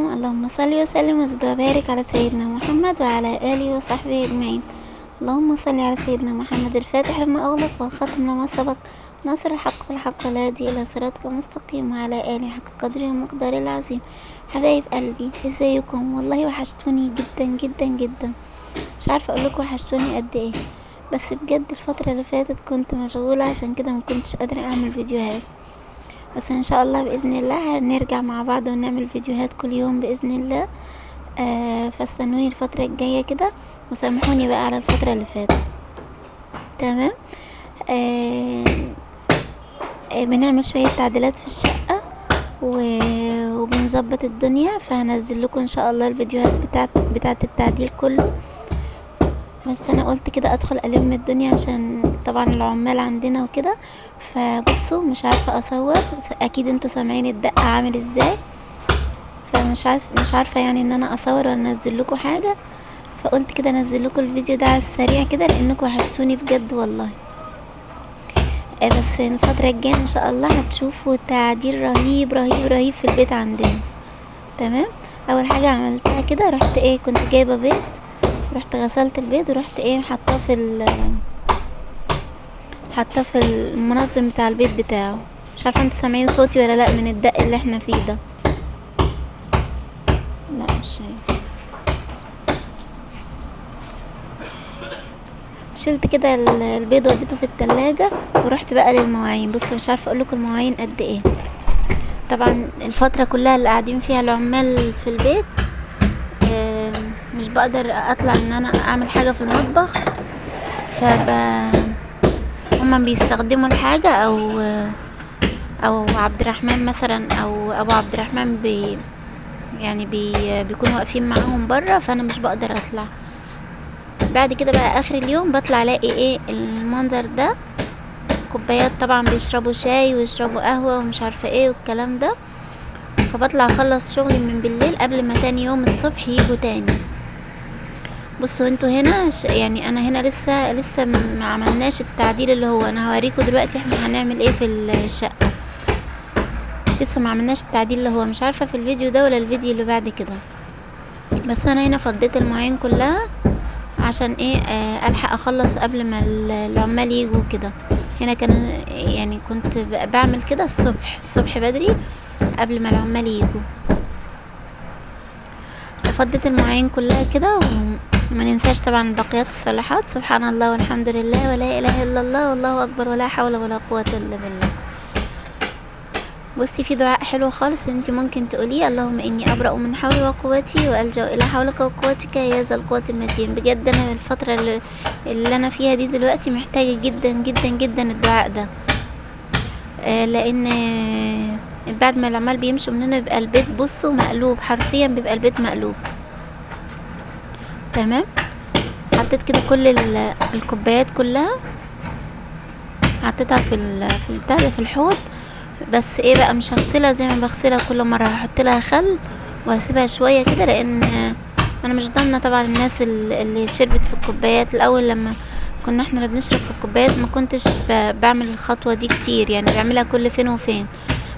عليكم. اللهم صل وسلم وزد وبارك على سيدنا محمد وعلى آله وصحبه أجمعين. اللهم صل على سيدنا محمد الفاتح لما أغلق والخاتم لما سبق، ناصر الحق بالحق والهادي إلى صراطك المستقيم وعلى آله حق قدره ومقداره العظيم. حبايب قلبي، ازيكم؟ والله وحشتوني جدا جدا جدا، مش عارفة اقولكم وحشتوني قد ايه، بس بجد الفترة اللي فاتت كنت مشغولة عشان كده ما كنتش قادرة اعمل فيديوهات، بس ان شاء الله باذن الله هنرجع مع بعض ونعمل فيديوهات كل يوم باذن الله. فاستنوني الفترة الجاية كده، وسامحوني بقى على الفترة اللي فاتت. تمام. بنعمل شوية تعديلات في الشقة وبنظبط الدنيا، فهنزل لكم ان شاء الله الفيديوهات بتاعت التعديل كله. بس انا قلت كده ادخل الم الدنيا عشان طبعا العمال عندنا وكده. فبصوا مش عارفه اصور، اكيد انتوا سامعين الدقة عامل ازاي، فمش عارف مش عارفه يعني ان انا اصور ولا انزل لكم حاجة، فقلت كده انزل لكم الفيديو ده على السريع كده لانكم وحشتوني بجد والله. بس الفترة الجاية ان شاء الله هتشوفوا تعديل رهيب رهيب رهيب في البيت عندنا. تمام. اول حاجة عملتها كده، رحت ايه، كنت جايبه بيض، رحت غسلت البيض ورحت ايه حطاه في المنظم بتاع البيت بتاعه. مش عارفه انتوا سامعين صوتي ولا لا من الدق اللي احنا فيه ده. لا مش شايف. شلت كده البيض وديته في التلاجة، ورحت بقى للمواعين. بصوا مش عارفه اقول لكم المواعين قد ايه. طبعا الفترة كلها اللي قاعدين فيها العمال في البيت مش بقدر اطلع ان انا اعمل حاجة في المطبخ، هما بيستخدموا الحاجة او عبد الرحمن مثلا او ابو عبد الرحمن بيكونوا واقفين معاهم بره، فانا مش بقدر اطلع. بعد كده بقى اخر اليوم بطلع الاقي ايه المنظر ده، كوبايات طبعا بيشربوا شاي ويشربوا قهوة ومش عارفه ايه والكلام ده، فبطلع اخلص شغلي من بالليل قبل ما تاني يوم الصبح يجوا تاني. بصوا انتوا هنا يعني انا هنا لسه ما عملناش التعديل اللي هو انا هوريكم دلوقتي احنا هنعمل ايه في الشقة. لسه ما عملناش التعديل اللي هو مش عارفه في الفيديو ده ولا الفيديو اللي بعد كده، بس انا هنا فضيت المواعين كلها عشان ايه الحق اخلص قبل ما العمال يجوا كده. هنا كان يعني كنت بعمل كده الصبح بدري قبل ما العمال يجوا. فضيت المواعين كلها كده، وما ننساش طبعا بقيات الصالحات. سبحان الله والحمد لله ولا اله الا الله والله اكبر ولا حول ولا قوة الا بالله. بصي في دعاء حلو خالص انت ممكن تقوليه، اللهم اني ابرأ من حولي وقوتي والجأ الى حولك وقوتك يا ذا القوة المتين. بجد انا الفترة اللي انا فيها دي دلوقتي محتاجة جدا جدا جدا الدعاء ده، لان بعد ما العمال بيمشوا من هنا بيبقى البيت بصوا مقلوب، حرفيا بيبقى البيت مقلوب. تمام. حطيت كده كل الكوبايات كلها، حطيتها في البتاع ده في الحوض. بس ايه بقى، مش هغسلها زي ما بغسلها كل مرة، هحط لها خل وهسيبها شوية كده، لان انا مش ضامنه طبعا الناس اللي شربت في الكوبايات. الاول لما كنا احنا اللي بنشرب في الكوبايات ما كنتش بعمل الخطوة دي كتير، يعني بعملها كل فين وفين،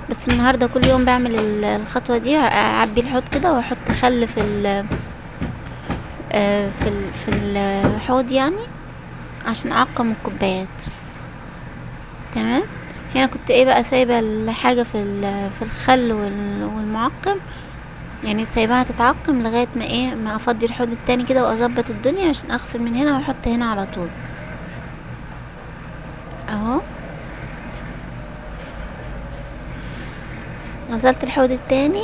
بس النهارده كل يوم بعمل الخطوة دي. اعبي الحوض كده واحط خل في الحوض يعني عشان اعقم الكوبايات. تمام. هنا كنت ايه بقى سايبه الحاجة في الخل والمعقم، يعني سايباها تتعقم لغاية ما ايه ما افضي الحوض التاني كده واظبط الدنيا عشان اغسل من هنا واحط هنا على طول. اهو غسلت الحوض التاني.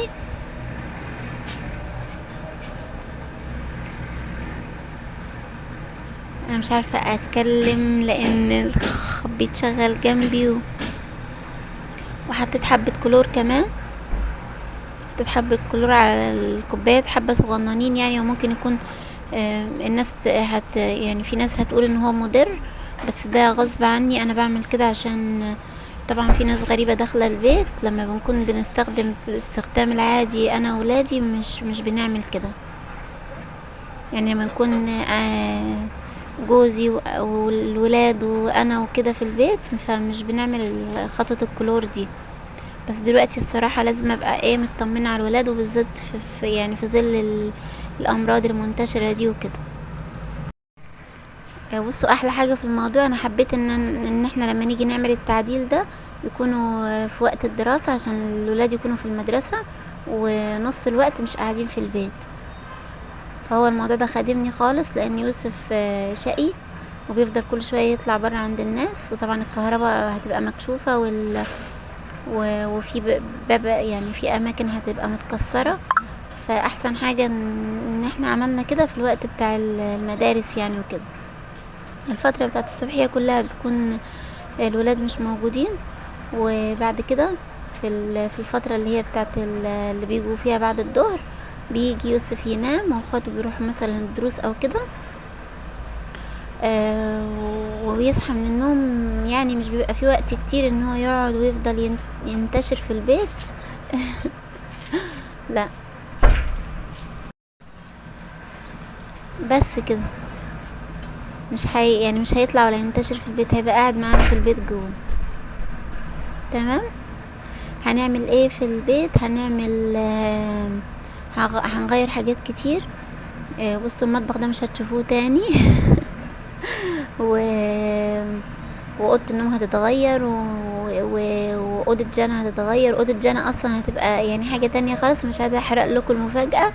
انا مش عارفه اتكلم لان الخ بيتشغل جنبي وحطيت حبه كلور كمان، حطيت حبه كلور على الكوبايات، حبه صغننين يعني، وممكن يكون الناس يعني في ناس هتقول ان هو مضر، بس ده غصب عني انا بعمل كده عشان طبعا في ناس غريبة داخله البيت. لما بنكون بنستخدم الاستخدام العادي انا وولادي مش بنعمل كده، يعني لما نكون جوزي والولاد وانا وكده في البيت فمش بنعمل خطوة الكلور دي. بس دلوقتي الصراحة لازم ابقى ايه مطمنة على الولاد، وبالذات في يعني في ظل الامراض المنتشرة دي وكده. بصوا احلى حاجة في الموضوع، انا حبيت ان احنا لما نيجي نعمل التعديل ده يكونوا في وقت الدراسة، عشان الولاد يكونوا في المدرسة ونص الوقت مش قاعدين في البيت. فهو الموضوع ده خادمني خالص، لان يوسف شقي وبيفضل كل شوية يطلع برا عند الناس، وطبعا الكهرباء هتبقى مكشوفة وفي باب، يعني في اماكن هتبقى متكسرة. فاحسن حاجة ان احنا عملنا كده في الوقت بتاع المدارس يعني وكده. الفترة بتاعت الصبحية كلها بتكون الولاد مش موجودين، وبعد كده في الفترة اللي هي بتاعت اللي بيجوا فيها بعد الظهر بيجي يوسف ينام واخواته بيروحوا مثلا الدروس او كده، ويصحى من النوم، يعني مش بيبقى في وقت كتير ان هو يقعد ويفضل ينتشر في البيت. لا بس كده مش هيطلع ولا ينتشر في البيت، هيبقى قاعد معانا في البيت جوه. تمام. هنعمل ايه في البيت؟ هنغير حاجات كتير. بصوا المطبخ ده مش هتشوفوه تاني. واوضه النوم هتتغير، واوضه جانا هتتغير. اوضه جانا اصلا هتبقى حاجه تانية خالص، مش عايزه احرق لكم المفاجاه.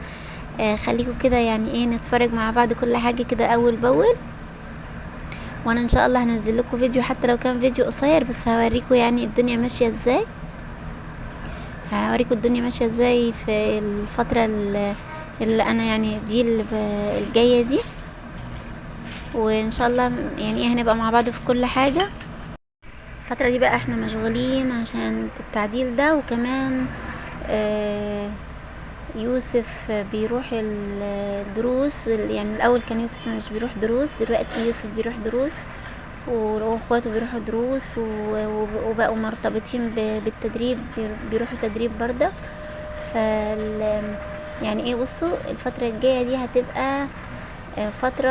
خليكم كده نتفرج مع بعض كل حاجه كده اول باول، وانا ان شاء الله هنزل لكم فيديو حتى لو كان فيديو قصير، بس هوريكم الدنيا ماشيه ازاي. هوريكم الدنيا ماشيه ازاي في الفتره اللي انا دي الجايه دي، وان شاء الله هنبقى مع بعض في كل حاجه. الفتره دي بقى احنا مشغولين عشان التعديل ده، وكمان يوسف بيروح الدروس. الاول كان يوسف مش بيروح دروس، دلوقتي يوسف بيروح دروس واخواته بيروحوا دروس، وبقوا مرتبطين بالتدريب، بيروحوا تدريب بردك. بصوا الفترة الجاية دي هتبقى فترة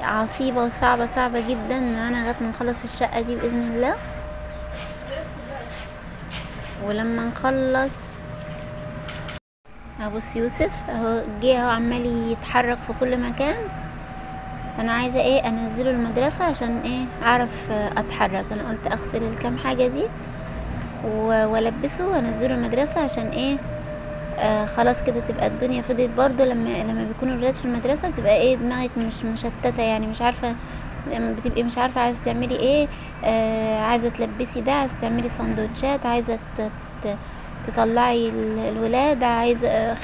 عصيبة وصعبة، صعبة جدا معانا لغاية ما نخلص الشقة دي بإذن الله. ولما نخلص ابص يوسف اهو جه اهو عمال يتحرك في كل مكان. انا عايزه انزله المدرسه عشان اعرف اتحرك. انا قلت اغسل الكام حاجه دي والبسه وانزله المدرسه عشان خلاص كده تبقى الدنيا فضيت. برضو لما بيكونوا الولاد في المدرسه تبقى دماغك مش مشتته، يعني مش عارفه، بتبقي مش عارفه عايزه تعملي ايه، عايزه تلبسي ده، عايزه تعملي سندوتشات، عايزه تطلعي الولاد،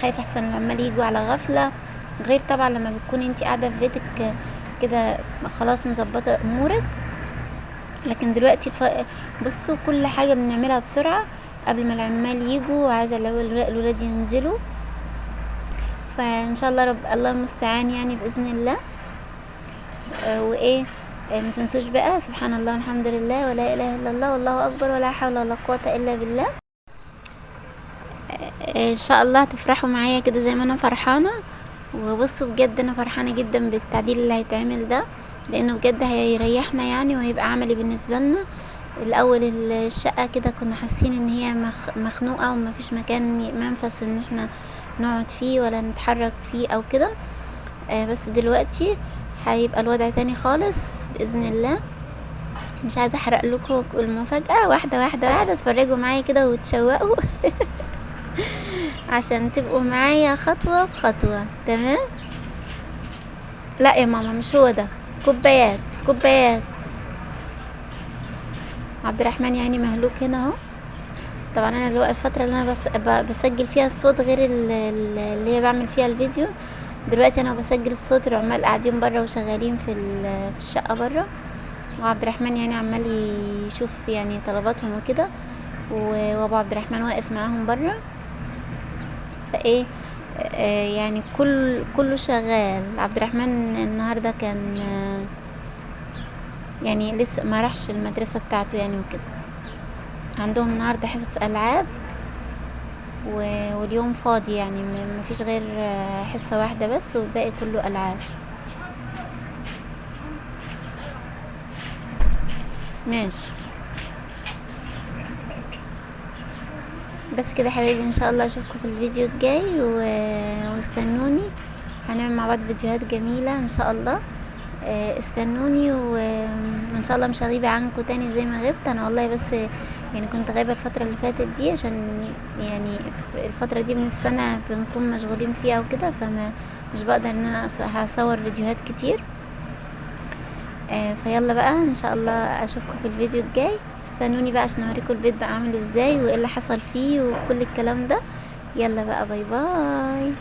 خايفه احسن العمال يجوا على غفله. غير طبعا لما بتكوني انتي قاعده في بيتك كده خلاص مظبطه امورك. لكن دلوقتي بصوا كل حاجه بنعملها بسرعه قبل ما العمال يجوا، وعايزه الولاد ينزلوا. فان شاء الله رب الله المستعان باذن الله. ما تنسوش بقى سبحان الله والحمد لله ولا اله الا الله والله اكبر ولا حول ولا قوه الا بالله. ان شاء الله تفرحوا معايا كده زي ما انا فرحانه. وبصوا بجد انا فرحانه جدا بالتعديل اللي هيتعمل ده، لانه بجد هيريحنا وهيبقى عملي بالنسبه لنا. الاول الشقه كده كنا حاسين ان هي مخنوقه وما فيش مكان منفس ان احنا نقعد فيه ولا نتحرك فيه او كده، بس دلوقتي هيبقى الوضع تاني خالص باذن الله. مش عايزه احرق لكم المفاجاه، واحده واحده واحده اتفرجوا معايا كده وتشوقوا عشان تبقوا معايا خطوه بخطوه. تمام؟ لا يا ماما مش هو ده، كوبايات كوبايات. عبد الرحمن مهلوك هنا اهو. طبعا انا دلوقتي الفتره اللي انا بسجل فيها الصوت غير اللي هي بعمل فيها الفيديو. دلوقتي انا بسجل الصوت، العمال قاعدين بره وشغالين في الشقه بره، وعبد الرحمن عمال يشوف طلباتهم وكده، وابو عبد الرحمن واقف معاهم بره. فايه، كله شغال. عبد الرحمن النهارده كان، لسه ما راحش المدرسه بتاعته وكده. عندهم النهارده حصص العاب واليوم فاضي، ما فيش غير حصه واحده بس والباقي كله العاب. ماشي. بس كده حبايبي، ان شاء الله اشوفكم في الفيديو الجاي، واستنوني، هنعمل مع بعض فيديوهات جميلة ان شاء الله. استنوني، وان شاء الله مش هغيب عنكم تاني زي ما غبت انا والله، بس يعني كنت غايبة الفترة اللي فاتت دي عشان يعني الفترة دي من السنة بنكون مشغولين فيها وكده، فما مش بقدر ان انا هصور فيديوهات كتير. فيلا بقى ان شاء الله اشوفكم في الفيديو الجاي. استنوني بقى عشان اوريكم البيت بقى عامل ازاي وايه اللي حصل فيه وكل الكلام ده. يلا بقى، bye bye.